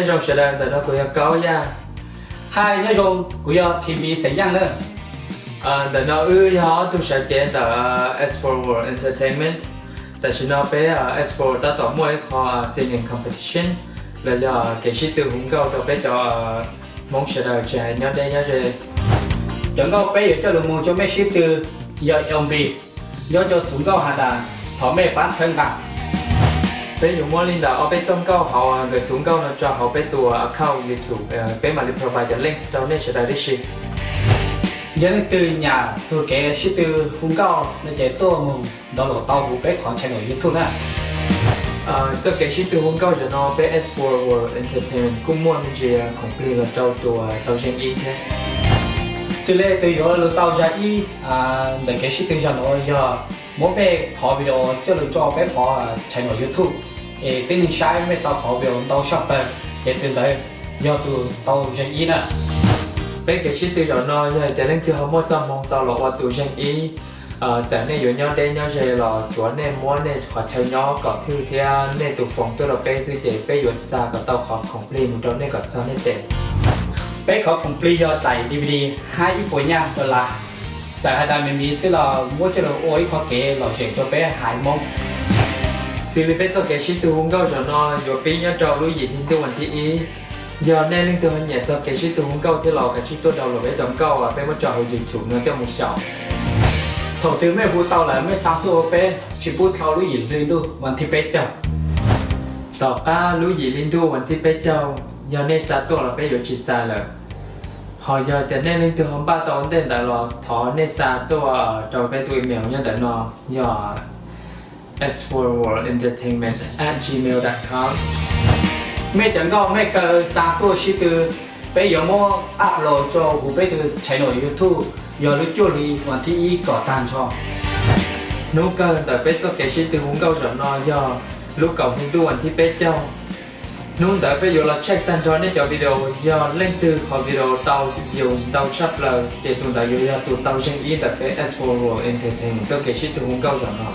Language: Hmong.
Nyob zoo sawv daws, ntawm no kuv yog Kaub Yaj. Hi, nyob zoo, kuv yog Thim Npiv Xeem Yaj na. Ntawm no wb yog ob tug sawv cev ntawm S four World Entertainment. Tam sim no peb S four tab tom muaj ib qho singing competition los yog kev sib tw hu nkauj rau peb cov Hmoob sawv daws tsis hais nyob deb nyob ze. Cov nkauj peb yuav coj los mus rau mej sib tw yog M V, nyob rau xuv nkauj has tas thov mej pab txhawb nqa. Peb yuav muab li ntawm ob peb txoj nkauj hauv nkawd xuv nkauj no tso hauv peb tus account YouTube, peb mam li provide cov links rau nej sawv daws tib si. Yog leej twg nyiam txog kev sib tw hu nkauj no ces tuaj mus download tau huv peb qhov channel YouTube na. Txoj kev sib tw hu nkauj zaum no peb S four World Entertainment kuj muaj me ntsis khoom plig los rau tus tau zeej ib thiab. Xws li tus yuav lug tau zeej ib ntawm kev sib tw zaum no yog muab peb qhov video coj lug tso peb qhov channel YouTube, es tib neeg saib mej tau qhov video ntau tshaj plaws, ces tus ntawd yog tus tau zeej ib na. Peb kev sib tw zaum no yog hais tias leej twg ho muaj txoj hmoo tau los ua tus zeej ib, txawm nej yuav nyob deb nyob ze los tsuav nej muab nej qhov chaw nyob kom thwj thiab nej tus foos tuaj rau peb xwb ces peb yuav xa kom tau qhov khoom plig mus rau nej kom txog nej tes. Peb qhov khoom plig yog daim D V D hab ib puas nyaj dollar. Txawm hais tas me miv xwb los muab coj lug ua ib qho kev lom zem rau peb haiv Hmoob. Xws li peb txoj kev sib tw hu nkauj zaum no yuav pib nyob rau lub yim hli ntuj vas thib ib. Yog nej leej twg ho nyiam txog kev sib tw hu nkauj thiab los kav tsij tuaj download peb cov nkauj peb muab tso hauv YouTube no coj mus xyaum. Thaum twg mej hu tau lawm mej xa tuaj rau peb, tsis pub dhau lub yim hli ntuj vas thib peb caug. Tom qab lub yim hli ntuj vas thib peb caug, yog nej xa tuaj los peb yuav tsis txais lawm. Ho yog tias nej leej twg ho npaj tau ua ntej ntawd los thov nej xa tuaj rau peb tus email nyob ntawm no, yog S four World Entertainment at gmail dot com. Mej cov nkauj mej kaw xa tuaj sib tw, peb yuav muab upload rau huv peb tus channel YouTube yog lub cuaj hli vas thib ib kom tag nrho. Hnub kawg ntawm peb txoj kev sib tw hu nkauj zaum no yog lub kaum hli ntuj vas thib peb caug. Hnub ntawd peb yuav los check tag nrho nej cov video, yog leej twg qhov video tau views ntau tshaj plaws ces tus ntawd yuav yog tus tau zeej ib ntawm peb S four World Entertainment txoj kev sib tw hu nkauj zaum no.